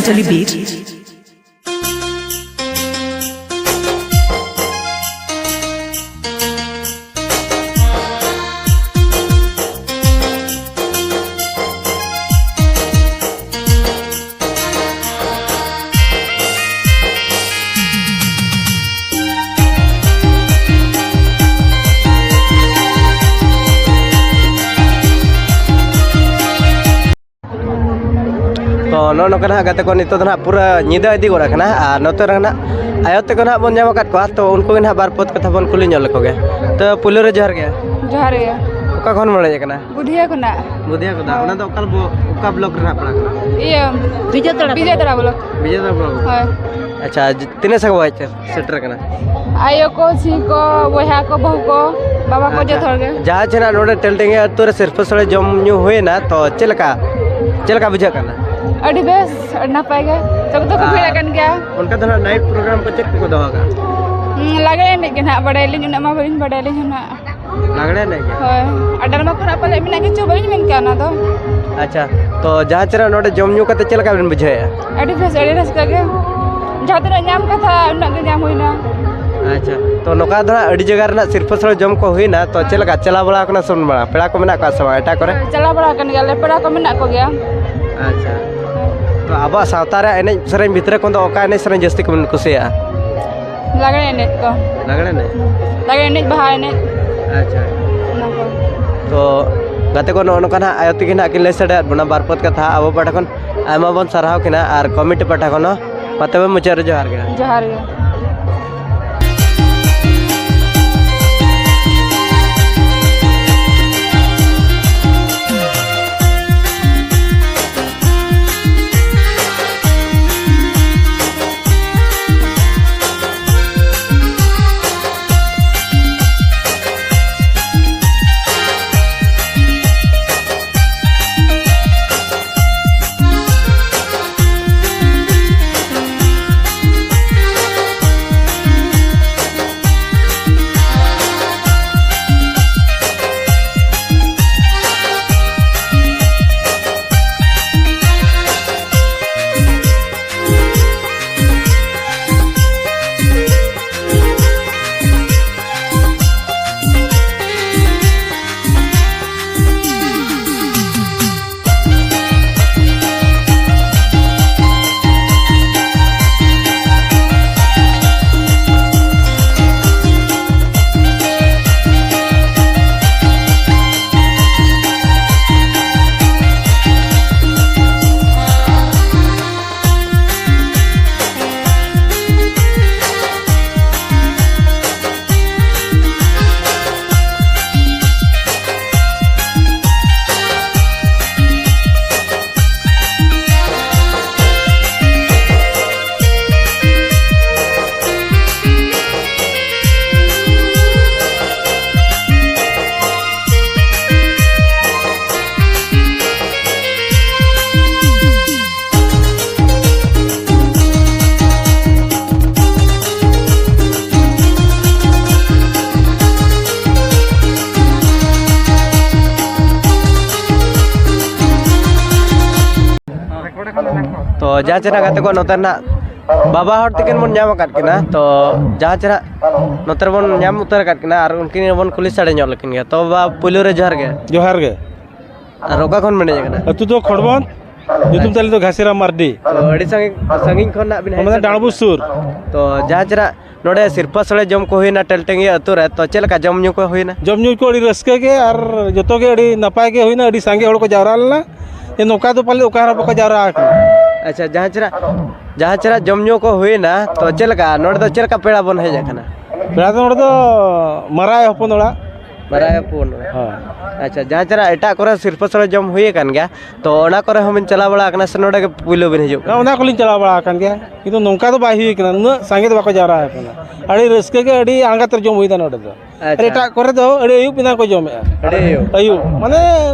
Actually beat. ᱛᱚ ᱱᱚᱜᱼᱚ ᱱᱚᱝᱠᱟ ᱱᱟᱦᱟᱜ ᱜᱟᱛᱮ ᱠᱚ, ᱱᱤᱛᱚᱜ ᱫᱚ ᱱᱟᱦᱟᱜ ᱯᱩᱨᱟᱹ ᱧᱤᱫᱟᱹ ᱤᱫᱤ ᱜᱚᱫ ᱟᱠᱟᱱᱟ᱾ ᱟᱨ ᱱᱚᱛᱮ ᱨᱮ ᱱᱟᱦᱟᱜ ᱟᱭᱳ ᱛᱟᱠᱚ ᱱᱟᱦᱟᱜ ᱵᱚᱱ ᱧᱟᱢ ᱟᱠᱟᱫ ᱠᱚᱣᱟ, ᱛᱚ ᱩᱱᱠᱩ ᱜᱮ ᱱᱟᱦᱟᱜ ᱵᱟᱨ ᱯᱚᱫ ᱠᱟᱛᱷᱟ ᱵᱚᱱ ᱠᱩᱞᱤ ᱧᱚᱜ ᱞᱮᱠᱚ ᱜᱮ᱾ ᱛᱚ ᱯᱩᱭᱞᱩ ᱨᱮ ᱡᱚᱦᱟᱨ ᱜᱮ᱾ ᱡᱚᱦᱟᱨ ᱜᱮ᱾ ᱚᱠᱟ ᱠᱷᱚᱱ ᱵᱚᱱ ᱦᱮᱡ ᱟᱠᱟᱱᱟ? ᱵᱩᱫᱷᱤᱭᱟ ᱠᱷᱚᱱᱟᱜ᱾ ᱵᱩᱫᱷᱤᱭᱟ ᱠᱚᱫᱟ, ᱦᱳᱭ᱾ ᱚᱱᱟ ᱫᱚ ᱚᱠᱟ ᱵᱞᱚ-, ᱚᱠᱟ ᱵᱞᱚᱠ ᱨᱮ ᱱᱟᱦᱟᱜ ᱯᱟᱲᱟᱜ ᱠᱟᱱᱟ? ᱤᱭᱟᱹ, ᱵᱤᱡᱚᱭ ᱛᱟᱲᱟ ᱵᱤᱡᱚᱭ ᱛᱟᱲᱟ ᱵᱞᱚᱠ᱾ ᱵᱤᱡᱚᱭ ᱛᱟᱲᱟ ᱵᱞᱚᱠ᱾ ᱦᱳᱭ᱾ ᱟᱪᱪᱷᱟ, ᱡ-, ᱛᱤᱱᱟᱹᱜ ᱥᱟᱸᱜᱮ ᱵᱚᱱ ᱦᱮᱡ ᱥᱮᱴᱮᱨ ᱟᱠᱟᱱᱟ? ᱟᱭᱳ ᱠᱚ, ᱡᱷᱤ ᱠᱚ, ᱵᱚᱭᱦᱟ ᱠᱚ, ᱵᱟᱹᱦᱩ ᱠᱚ, ᱵᱟᱵᱟ ᱠᱚ, ᱟᱪᱪᱷᱟ᱾ ᱡᱚᱛᱚ ᱦᱚᱲ ᱜᱮ᱾ ᱡᱟᱦᱟᱸ ᱪᱮ ᱱᱟᱜ ᱱᱚᱰᱮ ᱴᱮᱞᱴᱮᱝᱜᱤ ᱟᱹᱛᱩ ᱨᱮ ᱥᱤᱨᱯᱟᱹ ᱥᱳᱲᱮ ᱡᱚᱢ ᱧᱩ ᱦᱩᱭᱮᱱᱟ, ᱛᱚ ᱪᱮᱫ ᱞᱮᱠᱟ, ᱪᱮᱫ ᱞᱮᱠᱟ ᱵᱩᱡᱷᱟᱹᱜ ᱠᱟᱱᱟ? ᱟᱹᱰᱤ ᱵᱮᱥ, ᱟᱹᱰᱤ ᱱᱟᱯᱟᱭ ᱜᱮ᱾ ᱥᱚᱠᱛᱚ ᱠᱚ ᱵᱷᱤᱲ ᱟᱨ ᱟᱠᱟᱱ ᱜᱮᱭᱟ᱾ ᱚᱱᱠᱟ ᱫᱚ ᱱᱟᱜ ᱱᱟᱭᱤᱴ ᱯᱨᱳᱜᱨᱟᱢ ᱠᱚ ᱪᱮᱫ ᱠᱚᱠᱚ ᱫᱚᱦᱚ ᱠᱟᱜᱼᱟ? ᱦᱩᱸ, ᱞᱟᱜᱽᱲᱮ ᱮᱱᱮᱡ ᱜᱮ ᱱᱟᱜ, ᱵᱟᱲᱟᱭᱟᱞᱤᱧ, ᱩᱱᱟᱹᱜ ᱢᱟ ᱵᱟᱹᱞᱤᱧ ᱵᱟᱲᱟᱭᱟᱞᱤᱧ ᱦᱚᱸ ᱱᱟᱜ᱾ ᱞᱟᱜᱽᱲᱮ ᱮᱱᱮᱡ ᱜᱮ? ᱦᱳᱭ, ᱟᱨ ᱰᱨᱟᱢᱟ ᱠᱚ ᱱᱟᱜ ᱯᱟᱞᱮ ᱢᱮᱱᱟᱜ ᱜᱮᱪᱚ, ᱵᱟᱹᱞᱤᱧ ᱢᱮᱱ ᱠᱟᱜᱼᱟ ᱚᱱᱟ ᱫᱚ᱾ ᱟᱪᱪᱷᱟ, ᱛᱚ ᱡᱟᱦᱟᱸ ᱪᱮ ᱱᱟᱜ ᱱᱚᱰᱮ ᱡᱚᱢ ᱧᱩ ᱠᱟᱛᱮ ᱪᱮᱫ ᱞᱮᱠᱟ ᱵᱮᱱ ᱵᱩᱡᱷᱟᱹᱣᱮᱫᱼᱟ? ᱟᱹᱰᱤ ᱵᱮᱥ, ᱟᱹᱰᱤ ᱨᱟᱹᱥᱠᱟᱹ ᱜᱮ᱾ ᱡᱟᱦᱟᱸ ᱛᱤᱱᱟᱹᱜ ᱧᱟᱢ ᱠᱟᱛᱷᱟ, ᱩᱱᱟᱹᱜ ᱜᱮ ᱧᱟᱢ ᱦᱩᱭᱱᱟ᱾ ᱟᱪᱪᱷᱟ, ᱛᱚ ᱱᱚᱝᱠᱟ ᱫᱚ ᱦᱟᱸᱜ ᱟᱹᱰᱤ ᱡᱟᱭᱜᱟ ᱨᱮᱱᱟᱜ ᱥᱤᱨᱯᱟᱹ ᱥᱚᱲᱮ ᱡᱚᱢ ᱠᱚ ᱦᱩᱭᱱᱟ, ᱛᱚ ᱪᱮᱫ ᱞᱮᱠᱟ ᱪᱟᱞᱟᱣ ᱵᱟᱲᱟ ᱟᱠᱟᱱᱟ ᱥᱮ ᱵᱟᱝ? ᱯᱮᱲᱟ ᱠᱚ ᱢᱮᱱᱟᱜ ᱠᱚᱣᱟ ᱥᱮ ᱵᱟᱝ ᱮᱴᱟᱜ ᱠᱚᱨᱮ? ᱪᱟᱞᱟᱣ ᱵᱟᱲᱟ ᱟᱠᱟᱱ ᱜᱮᱭᱟᱞᱮ, ᱯᱮᱲᱟ ᱠᱚ ᱢᱮᱱᱟᱜ ᱠᱚᱜᱮᱭᱟ᱾ ᱟᱪᱪᱷᱟ, ᱛᱚ ᱟᱵᱚᱣᱟᱜ ᱥᱟᱶᱛᱟ ᱨᱮ ᱮᱱᱮᱡ ᱥᱮᱨᱮᱧ ᱵᱷᱤᱛᱨᱤ ᱠᱷᱚᱱ ᱫᱚ ᱚᱠᱟ ᱮᱱᱮᱡ ᱥᱮᱨᱮᱧ ᱡᱟᱹᱥᱛᱤ ᱠᱚᱵᱮᱱ ᱠᱩᱥᱤᱭᱟᱜᱼᱟ? ᱞᱟᱜᱽᱲᱮ ᱮᱱᱮᱡ ᱠᱚ᱾ ᱞᱟᱜᱽᱲᱮ ᱮᱱᱮᱡ? ᱞᱟᱜᱽᱲᱮ ᱮᱱᱮᱡ, ᱵᱟᱦᱟ ᱮᱱᱮᱡ᱾ ᱟᱪᱪᱷᱟ᱾ ᱚᱱᱟ ᱠᱚ᱾ ᱛᱚ ᱜᱟᱛᱮ ᱠᱚ, ᱱᱚᱜᱼᱚ ᱱᱚᱝᱠᱟ ᱱᱟᱦᱟᱜ ᱟᱭᱳ ᱛᱟᱹᱠᱤᱱ ᱱᱟᱦᱟᱜ ᱠᱤᱱ ᱞᱟᱹᱭ ᱥᱟᱰᱮᱭᱟᱫ ᱵᱚᱱᱟ ᱵᱟᱨ ᱯᱚᱫ ᱠᱟᱛᱷᱟ᱾ ᱟᱵᱚ ᱯᱟᱦᱴᱟ ᱠᱷᱚᱱ ᱟᱭᱢᱟ ᱵᱚᱱ ᱥᱟᱨᱦᱟᱣ ᱠᱤᱱᱟ ᱟᱨ ᱠᱚᱢᱤᱴᱤ ᱯᱟᱦᱴᱟ ᱠᱷᱚᱱ ᱦᱚᱸ᱾ ᱢᱟ ᱛᱚᱵᱮ ᱢᱩᱪᱟᱹᱫ ᱨᱮ ᱡᱚᱦᱟᱨ ᱜᱮ᱾ ᱡᱚᱦᱟᱨ ᱜᱮ᱾ ᱛᱚ, ᱡᱟᱦᱟᱸ ᱪᱮᱦᱨᱟ ᱜᱟᱛᱮ ᱠᱚ, ᱱᱚᱛᱮ ᱨᱮᱱᱟᱜ ᱵᱟᱵᱟ ᱦᱚᱲ ᱛᱤᱠᱤᱱ ᱵᱚᱱ ᱧᱟᱢ ᱟᱠᱟᱫ ᱠᱤᱱᱟ, ᱛᱚ ᱡᱟᱦᱟᱸ ᱪᱮᱦᱨᱟ ᱱᱚᱛᱮ ᱨᱮᱵᱚᱱ ᱧᱟᱢ ᱩᱛᱟᱹᱨ ᱟᱠᱟᱫ ᱠᱤᱱᱟ ᱟᱨ ᱩᱱᱠᱤᱱ ᱵᱚᱱ ᱠᱩᱞᱤ ᱥᱟᱰᱮ ᱧᱚᱜ ᱞᱮᱠᱤᱱ ᱜᱮ᱾ ᱛᱚ ᱵᱟᱵᱟ, ᱯᱩᱭᱞᱩ ᱨᱮ ᱡᱚᱦᱟᱨ ᱜᱮ᱾ ᱡᱚᱦᱟᱨ ᱜᱮ᱾ ᱟᱨ ᱚᱠᱟ ᱠᱷᱚᱱ ᱵᱮᱱ ᱦᱮᱡ ᱟᱠᱟᱱᱟ? ᱟᱹᱛᱩ ᱫᱚ ᱠᱷᱚᱲᱵᱚᱱ, ᱧᱩᱛᱩᱢ ᱛᱟᱞᱮ ᱫᱚ ᱜᱷᱟᱥᱤᱨᱟᱢ ᱢᱟᱨᱰᱤ᱾ ᱛᱚ ᱟᱹᱰᱤ ᱥᱟᱺᱜᱤᱧ, ᱥᱟᱺᱜᱤᱧ ᱠᱷᱚᱱ ᱱᱟᱜ ᱵᱤᱱ ᱦᱮᱡ ᱚᱱᱟ ᱫᱚ ᱥᱮᱴᱮᱨ ᱰᱟᱸᱰᱵᱩᱥ ᱟᱠᱟᱱᱟ᱾ ᱥᱩᱨ᱾ ᱛᱚ ᱡᱟᱦᱟᱸ ᱪᱮᱦᱨᱟ ᱱᱚᱰᱮ ᱥᱤᱨᱯᱟᱹ ᱥᱳᱲᱮ ᱡᱚᱢ ᱠᱚ ᱦᱩᱭᱱᱟ ᱴᱮᱞᱴᱮᱝᱜᱤ ᱟᱹᱛᱩ ᱨᱮ, ᱛᱚ ᱪᱮᱫ ᱞᱮᱠᱟ ᱡᱚᱢ ᱧᱩ ᱠᱚ ᱦᱩᱭᱱᱟ? ᱡᱚᱢ ᱧᱩ ᱠᱚ ᱟᱹᱰᱤ ᱨᱟᱹᱥᱠᱟᱹ ᱜᱮ ᱟᱨ ᱡᱚᱛᱚ ᱜᱮ ᱟᱹᱰᱤ ᱱᱟᱯᱟᱭ ᱜᱮ ᱦᱩᱭᱱᱟ, ᱟᱹᱰᱤ ᱥᱟᱸᱜᱮ ᱦᱚᱲ ᱠᱚ ᱡᱟᱣᱨᱟ ᱞᱮᱱᱟ᱾ ᱡᱮ ᱱᱚᱝᱠᱟ ᱫᱚ ᱯᱟᱞᱮ ᱚᱠᱟ ᱨᱮᱦᱚᱸ ᱵᱟᱠᱚ ᱡᱟᱣᱨᱟ ᱟᱠᱟᱱᱟ᱾ ᱟᱪᱪᱷᱟ, ᱡᱟᱦᱟᱸ ᱪᱮᱦᱨᱟ, ᱡᱟᱦᱟᱸ ᱪᱮᱦᱨᱟ ᱡᱚᱢ ᱧᱩ ᱠᱚ ᱦᱩᱭᱱᱟ, ᱛᱚ ᱪᱮᱫ ᱞᱮᱠᱟ ᱱᱚᱰᱮ ᱫᱚ, ᱪᱮᱫ ᱞᱮᱠᱟ ᱯᱮᱲᱟ ᱵᱚᱱ ᱦᱮᱡ ᱟᱠᱟᱱᱟ? ᱯᱮᱲᱟ ᱫᱚ ᱱᱚᱰᱮ ᱫᱚ ᱢᱟᱨᱟᱭ ᱦᱚᱯᱚᱱ ᱚᱲᱟᱜ᱾ ᱢᱟᱨᱟᱭ ᱦᱚᱯᱚᱱ ᱚᱲᱟᱜ᱾ ᱦᱮᱸ᱾ ᱟᱪᱪᱷᱟ, ᱡᱟᱦᱟᱸ ᱪᱮᱦᱨᱟ ᱮᱴᱟᱜ ᱠᱚᱨᱮ ᱥᱤᱨᱯᱟᱹ ᱥᱳᱲᱮ ᱡᱚᱢ ᱦᱩᱭ ᱟᱠᱟᱱ ᱜᱮᱭᱟ, ᱛᱚ ᱚᱱᱟ ᱠᱚᱨᱮ ᱦᱚᱸᱵᱤᱱ ᱪᱟᱞᱟᱣ ᱵᱟᱲᱟ ᱟᱠᱟᱱᱟ ᱥᱮ ᱱᱚᱰᱮ ᱜᱮ ᱯᱩᱭᱞᱩ ᱵᱤᱱ ᱦᱤᱡᱩᱜ ᱠᱟᱱᱟ? ᱦᱮᱸ, ᱚᱱᱟ ᱠᱚᱞᱤᱧ ᱪᱟᱞᱟᱣ ᱵᱟᱲᱟ ᱟᱠᱟᱱ ᱜᱮᱭᱟ, ᱠᱤᱱᱛᱩ ᱱᱚᱝᱠᱟ ᱫᱚ ᱵᱟᱭ ᱦᱩᱭ ᱟᱠᱟᱱᱟ, ᱩᱱᱟᱹᱜ ᱥᱟᱸᱜᱮ ᱫᱚ ᱵᱟᱠᱚ ᱡᱟᱣᱨᱟ ᱟᱠᱟᱱᱟ᱾ ᱟᱹᱰᱤ ᱨᱟᱹᱥᱠᱟᱹ ᱜᱮ, ᱟᱹᱰᱤ ᱟᱬᱜᱟᱛ ᱨᱮ ᱡᱚᱢ ᱦᱩᱭᱱᱟ ᱱᱚᱰᱮ ᱫᱚ᱾ ᱟᱪᱪᱷᱟ᱾ ᱟᱨ ᱮᱴᱟᱜ ᱠᱚᱨᱮ ᱫᱚ ᱟᱹᱰᱤ ᱟᱹᱭᱩᱵ ᱮᱱᱟ ᱠᱚ ᱡᱚᱢᱮᱜᱼᱟ᱾ ᱟᱹᱰᱤ ᱟᱹᱭᱩᱵ? ᱟᱹᱭᱩᱵ, ᱢᱟᱱᱮ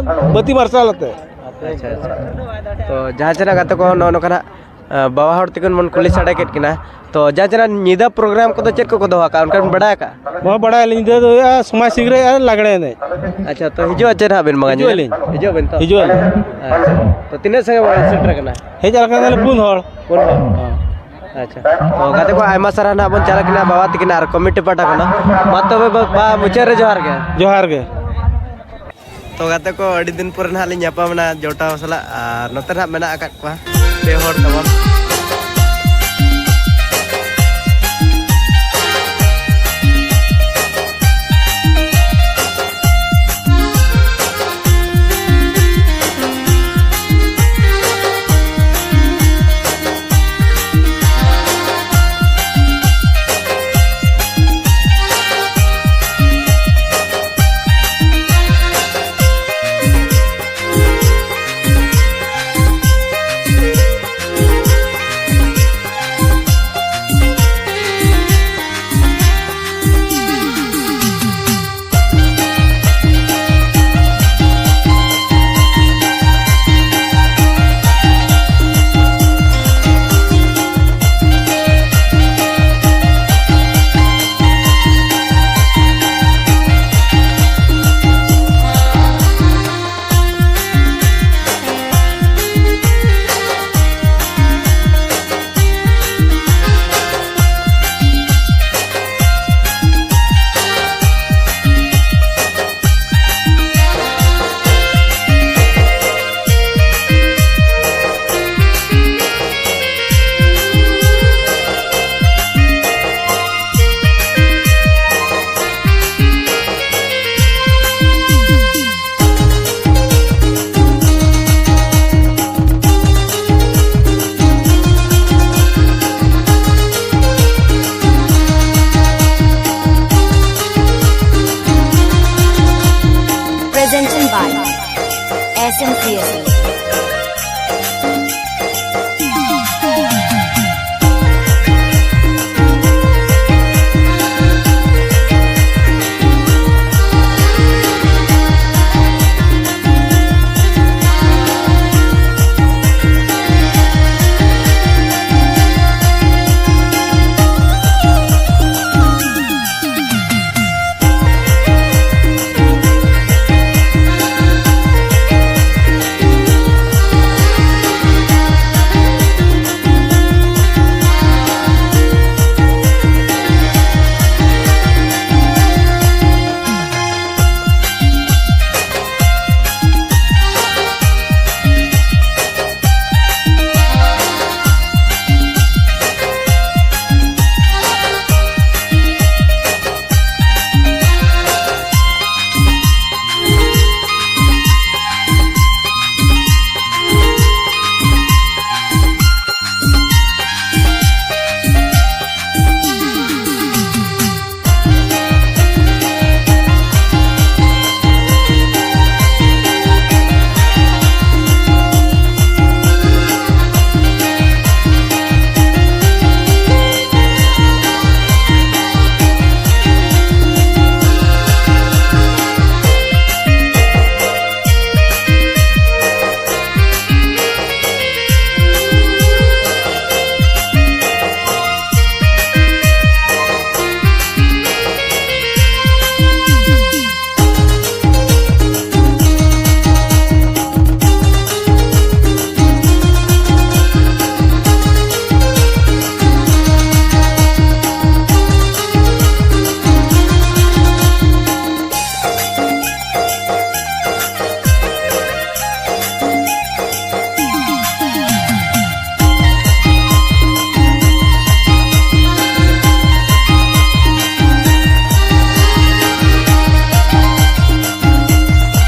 ᱵᱟᱹᱛᱤ ᱢᱟᱨᱥᱟᱞ ᱟᱛᱮ᱾ ᱟᱪᱪᱷᱟ, ᱟᱪᱪᱷᱟ᱾ ᱛᱚ ᱡᱟᱦᱟᱸ ᱪᱮᱦᱨᱟ ᱜᱟᱛᱮ ᱠᱚ, ᱱᱚᱜᱼᱚ ᱱᱚᱝᱠᱟ ᱱᱟᱜ, ᱟᱸ, ᱵᱟᱵᱟ ᱦᱚᱲ ᱛᱟᱹᱠᱤᱱ ᱵᱚᱱ ᱠᱩᱞᱤ ᱥᱟᱰᱮ ᱠᱮᱫ ᱠᱤᱱᱟ, ᱛᱚ ᱡᱟᱦᱟᱸ ᱪᱮᱦᱨᱟ ᱧᱤᱫᱟᱹ ᱯᱨᱳᱜᱨᱟᱢ ᱠᱚᱫᱚ ᱪᱮᱫ ᱠᱚᱠᱚ ᱫᱚᱦᱚ ᱟᱠᱟᱫᱼᱟ, ᱚᱱᱠᱟ ᱵᱤᱱ ᱵᱟᱲᱟᱭ ᱟᱠᱟᱫᱼᱟ? ᱱᱚᱣᱟ ᱵᱟᱲᱟᱭ ᱟᱹᱞᱤᱧ, ᱧᱤᱫᱟᱹ ᱫᱚ ᱦᱩᱭᱩᱜᱼᱟ ᱥᱚᱢᱟᱡᱽ ᱥᱤᱝᱨᱟᱹᱭ ᱟᱨ ᱞᱟᱜᱽᱲᱮ ᱮᱱᱮᱡ᱾ ᱟᱪᱪᱷᱟ, ᱛᱚ ᱦᱤᱡᱩᱜᱼᱟ ᱪᱮᱫ ᱦᱟᱸᱜ ᱵᱤᱱ ᱵᱟᱝᱟ ᱦᱤᱡᱩᱜ ᱧᱮᱞ? ᱟᱹᱞᱤᱧ᱾ ᱦᱤᱡᱩᱜ ᱟᱵᱤᱱ ᱛᱚ? ᱦᱤᱡᱩᱜ ᱟᱹᱞᱤᱧ᱾ ᱟᱪᱪᱷᱟ, ᱛᱚ ᱛᱤᱱᱟᱹᱜ ᱥᱟᱸᱜᱮ ᱵᱚᱱ ᱥᱮᱴᱮᱨ ᱟᱠᱟᱱᱟ? ᱦᱮᱡ ᱟᱠᱟᱱᱟᱞᱮ ᱯᱩᱱ ᱦᱚᱲ᱾ ᱯᱩᱱ ᱦᱚᱲ? ᱦᱮᱸ᱾ ᱟᱪᱪᱷᱟ, ᱛᱚ ᱜᱟᱛᱮ ᱠᱚ, ᱟᱭᱢᱟ ᱥᱟᱨᱦᱟᱣ ᱱᱟᱦᱟᱜ ᱵᱚᱱ ᱪᱟᱞᱟᱜ ᱠᱟᱱᱟ ᱵᱟᱵᱟ ᱛᱤᱠᱤᱱ ᱟᱨ ᱠᱚᱢᱤᱴᱤ ᱯᱟᱦᱴᱟ ᱠᱷᱚᱱᱟᱜ᱾ ᱢᱟ ᱛᱚᱵᱮ ᱵᱟᱵᱟ, ᱢᱩᱪᱟᱹᱫ ᱨᱮ ᱡᱚᱦᱟᱨ ᱜᱮ᱾ ᱡᱚᱦᱟᱨ ᱜᱮ᱾ ᱛᱚ ᱜᱟᱛᱮ ᱠᱚ, ᱟᱹᱰᱤ ᱫᱤᱱ ᱯᱚᱨᱮ ᱱᱟᱦᱟᱜ ᱞᱤᱧ ᱧᱟᱯᱟᱢ ᱮᱱᱟ ᱡᱚᱴᱟᱣ ᱥᱟᱞᱟᱜ, ᱟᱨ ᱱᱚᱛᱮ ᱱᱟᱦᱟᱜ ᱢᱮᱱᱟᱜ ᱟᱠᱟᱫ ᱠᱚᱣᱟ ᱯᱮ ᱦᱚᱲ ᱛᱟᱵᱚᱱ᱾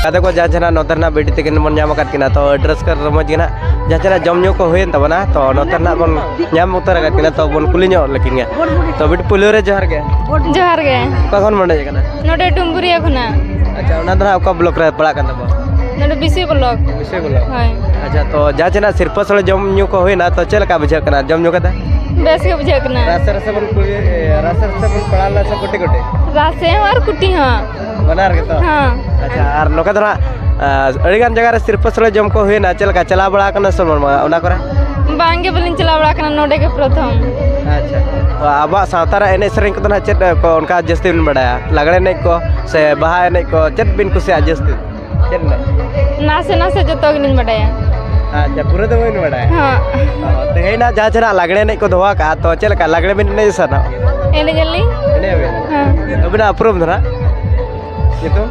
ᱜᱟᱛᱮ ᱠᱚ, ᱡᱟᱦᱟᱸ ᱡᱟᱦᱟᱸ ᱱᱚᱛᱮ ᱨᱮᱱᱟᱜ ᱵᱤᱴᱤ ᱛᱟᱹᱠᱤᱱ ᱵᱚᱱ ᱧᱟᱢ ᱟᱠᱟᱫ ᱠᱤᱱᱟ, ᱛᱚ ᱟᱹᱰᱤ ᱨᱟᱹᱥᱠᱟᱹ ᱨᱚᱢᱚᱡᱽ ᱜᱮ ᱱᱟᱜ ᱡᱟᱦᱟᱸ ᱡᱟᱦᱟᱸ ᱡᱚᱢ ᱧᱩ ᱠᱚ ᱦᱩᱭᱮᱱ ᱛᱟᱵᱚᱱᱟ, ᱛᱚ ᱱᱚᱛᱮ ᱨᱮᱱᱟᱜ ᱵᱚᱱ ᱧᱟᱢ ᱩᱛᱟᱹᱨ ᱟᱠᱟᱫ ᱠᱤᱱᱟ, ᱛᱚ ᱵᱚᱱ ᱠᱩᱞᱤ ᱧᱚᱜ ᱞᱮᱠᱤᱱ ᱜᱮ᱾ ᱛᱚ ᱵᱤᱴᱤ, ᱯᱩᱭᱞᱩ ᱨᱮ ᱡᱚᱦᱟᱨ ᱜᱮ᱾ ᱡᱚᱦᱟᱨ ᱜᱮ᱾ ᱚᱠᱟ ᱠᱷᱚᱱ ᱵᱚᱱ ᱦᱮᱡ ᱟᱠᱟᱱᱟ? ᱱᱚᱰᱮ ᱰᱩᱢᱵᱩᱨᱤᱭᱟᱹ ᱠᱷᱚᱱᱟᱜ᱾ ᱟᱪᱪᱷᱟ, ᱚᱱᱟ ᱫᱚ ᱱᱟᱜ ᱚᱠᱟ ᱵᱞᱚᱠ ᱨᱮ ᱯᱟᱲᱟᱜ ᱠᱟᱱ ᱛᱟᱵᱚᱱᱟ? ᱱᱚᱰᱮ ᱵᱤᱥᱤ ᱵᱞᱚᱠ᱾ ᱵᱤᱥᱤ ᱵᱞᱚᱠ᱾ ᱦᱳᱭ᱾ ᱟᱪᱪᱷᱟ, ᱛᱚ ᱡᱟᱦᱟᱸ ᱡᱟᱦᱟᱸ ᱥᱤᱨᱯᱟᱹ ᱥᱳᱲᱮ ᱡᱚᱢ ᱧᱩ ᱠᱚ ᱦᱩᱭᱱᱟ, ᱛᱚ ᱪᱮᱫ ᱞᱮᱠᱟ ᱵᱩᱡᱷᱟᱹᱜ ᱠᱟᱱᱟ ᱡᱚᱢ ᱧᱩ ᱠᱟᱛᱮ? ᱵᱮᱥ ᱜᱮ ᱵᱩᱡᱷᱟᱹᱜ ᱠᱟᱱᱟ᱾ ᱨᱟᱥᱮ ᱨᱟᱥᱮ ᱵᱚᱱ ᱠᱩᱞᱤ, ᱨᱟᱥᱮ ᱨᱟᱥᱮ ᱵᱚᱱ ᱯᱟᱲᱟᱣ ᱞᱮᱱᱟ ᱥᱮ ᱠᱩᱴᱤ ᱠᱩᱴᱤ? ᱨᱟᱥᱮ ᱦᱚᱸ ᱟᱨ ᱠᱩᱴᱤ ᱦᱚᱸ᱾ ᱵᱟᱱᱟᱨ ᱜᱮᱛᱚ? ᱦᱚᱸ᱾ ᱟᱪᱪᱷᱟ, ᱟᱨ ᱱᱚᱝᱠᱟ ᱫᱚ ᱱᱟᱜ, ᱟ, ᱟᱹᱰᱤᱜᱟᱱ ᱡᱟᱭᱜᱟ ᱨᱮ ᱥᱤᱨᱯᱟᱹ ᱥᱳᱲᱮ ᱡᱚᱢ ᱠᱚ ᱦᱩᱭᱱᱟ, ᱪᱮᱫ ᱞᱮᱠᱟ ᱪᱟᱞᱟᱣ ᱵᱟᱲᱟ ᱟᱠᱟᱱᱟ ᱥᱮ ᱵᱟᱝ ᱚᱱᱟ ᱠᱚᱨᱮ? ᱵᱟᱝ ᱜᱮ, ᱵᱟᱹᱞᱤᱧ ᱪᱟᱞᱟᱣ ᱵᱟᱲᱟ ᱟᱠᱟᱱᱟ, ᱱᱚᱰᱮ ᱜᱮ ᱯᱨᱚᱛᱷᱚᱢ᱾ ᱟᱪᱪᱷᱟ, ᱛᱚ ᱟᱵᱚᱣᱟᱜ ᱥᱟᱶᱛᱟ ᱨᱮ ᱮᱱᱮᱡ ᱥᱮᱨᱮᱧ ᱠᱚᱫᱚ ᱱᱟᱜ ᱪᱮᱫ ᱠᱚ ᱚᱱᱠᱟ ᱡᱟᱹᱥᱛᱤ ᱵᱤᱱ ᱵᱟᱲᱟᱭᱟ? ᱞᱟᱜᱽᱲᱮ ᱮᱱᱮᱡ ᱠᱚ ᱥᱮ ᱵᱟᱦᱟ ᱮᱱᱮᱡ ᱠᱚ, ᱪᱮᱫ ᱵᱤᱱ ᱠᱩᱥᱤᱭᱟᱜᱼᱟ ᱡᱟᱹᱥᱛᱤ? ᱪᱮᱫ ᱮᱱᱮᱡ? ᱱᱟᱥᱮ ᱱᱟᱥᱮ ᱡᱚᱛᱚ ᱜᱮᱞᱤᱧ ᱵᱟᱰᱟᱭᱟ᱾ ᱟᱪᱪᱷᱟ, ᱯᱩᱨᱟᱹ ᱫᱚ ᱵᱟᱹᱵᱤᱱ ᱵᱟᱰᱟᱭᱟ? ᱦᱚᱸ᱾ ᱚ, ᱛᱮᱦᱮᱧ ᱱᱟᱜ ᱡᱟᱦᱟᱸ ᱡᱟᱦᱟᱸ ᱞᱟᱜᱽᱲᱮ ᱮᱱᱮᱡ ᱠᱚ ᱫᱚᱦᱚ ᱟᱠᱟᱫᱼᱟ, ᱛᱚ ᱪᱮᱫ ᱞᱮᱠᱟ ᱞᱟᱜᱽᱲᱮ ᱵᱤᱱ ᱮᱱᱮᱡ ᱥᱟᱱᱟ? ᱮᱱᱮᱡ ᱟᱹᱞᱤᱧ᱾ ᱮᱱᱮᱡ ᱟᱵᱤᱱ? ᱦᱮᱸ᱾ ᱟᱹᱵᱤᱱᱟᱜ ᱩᱯᱨᱩᱢ ᱫᱚ ᱱᱟᱜ? ᱧᱩᱛᱩᱢ?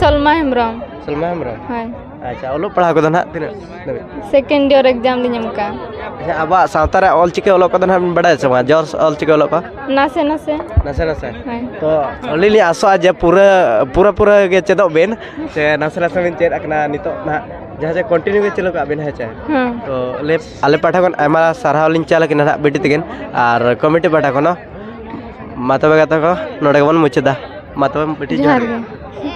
ᱥᱚᱞᱢᱟ ᱦᱮᱢᱵᱨᱚᱢ᱾ ᱥᱚᱞᱢᱟ ᱦᱮᱢᱵᱨᱚᱢ? ᱦᱳᱭ᱾ ᱟᱪᱪᱷᱟ, ᱚᱞᱚᱜ ᱯᱟᱲᱦᱟᱣ ᱠᱚᱫᱚ ᱱᱟᱜ ᱛᱤᱱᱟᱹᱜ ᱫᱷᱟᱹᱵᱤᱡ? Second year exam ᱞᱤᱧ ᱮᱢ ᱠᱟᱜᱼᱟ᱾ ᱟᱪᱪᱷᱟ, ᱟᱵᱚᱣᱟᱜ ᱥᱟᱶᱛᱟ ᱨᱮ ᱚᱞ ᱪᱤᱠᱤ ᱚᱞᱚᱜ ᱠᱚᱫᱚ ᱱᱟᱜ ᱵᱤᱱ ᱵᱟᱰᱟᱭᱟ ᱥᱮ ᱵᱟᱝ? ᱡᱚᱥ ᱚᱞ ᱪᱤᱠᱤ ᱚᱞᱚᱜ ᱠᱚ? ᱱᱟᱥᱮ ᱱᱟᱥᱮ᱾ ᱱᱟᱥᱮ ᱱᱟᱥᱮ? ᱦᱳᱭ᱾ ᱛᱚ ᱟᱹᱞᱤᱧ ᱞᱤᱧ ᱟᱥᱚᱜᱼᱟ ᱡᱮ ᱯᱩᱨᱟᱹ, ᱯᱩᱨᱟᱹ, ᱯᱩᱨᱟᱹ ᱜᱮ ᱪᱮᱫᱚᱜ ᱵᱤᱱ, ᱥᱮ ᱱᱟᱥᱮ ᱱᱟᱥᱮ ᱵᱤᱱ ᱪᱮᱫ ᱟᱠᱟᱱᱟ ᱱᱤᱛᱚᱜ ᱱᱟᱜ, ᱡᱟᱦᱟᱸ ᱡᱮ continue ᱜᱮ ᱪᱟᱹᱞᱩ ᱠᱟᱜ ᱵᱤᱱ, ᱦᱮᱸ ᱪᱮ? ᱦᱮᱸ᱾ ᱛᱚ ᱞᱮ-, ᱟᱞᱮ ᱯᱟᱦᱴᱟ ᱠᱷᱚᱱ ᱟᱭᱢᱟ ᱥᱟᱨᱦᱟᱣ ᱞᱤᱧ ᱪᱟᱞ ᱟᱹᱠᱤᱱᱟ ᱱᱟᱜ ᱵᱤᱴᱤ ᱛᱟᱹᱠᱤᱱ, ᱟᱨ committee ᱯᱟᱦᱴᱟ ᱠᱷᱚᱱ ᱦᱚᱸ᱾ ᱢᱟ ᱛᱚᱵᱮ ᱜᱟᱛᱮ ᱠᱚ, ᱱᱚᱰᱮ ᱜᱮᱵᱚᱱ ᱢᱩᱪᱟᱹᱫᱟ᱾ ᱢᱟ ᱛᱚᱵᱮ ᱵᱤᱴᱤ, ᱡᱚᱦᱟᱨ ᱡᱚᱦᱟᱨ ᱜᱮ᱾ ᱜᱮ᱾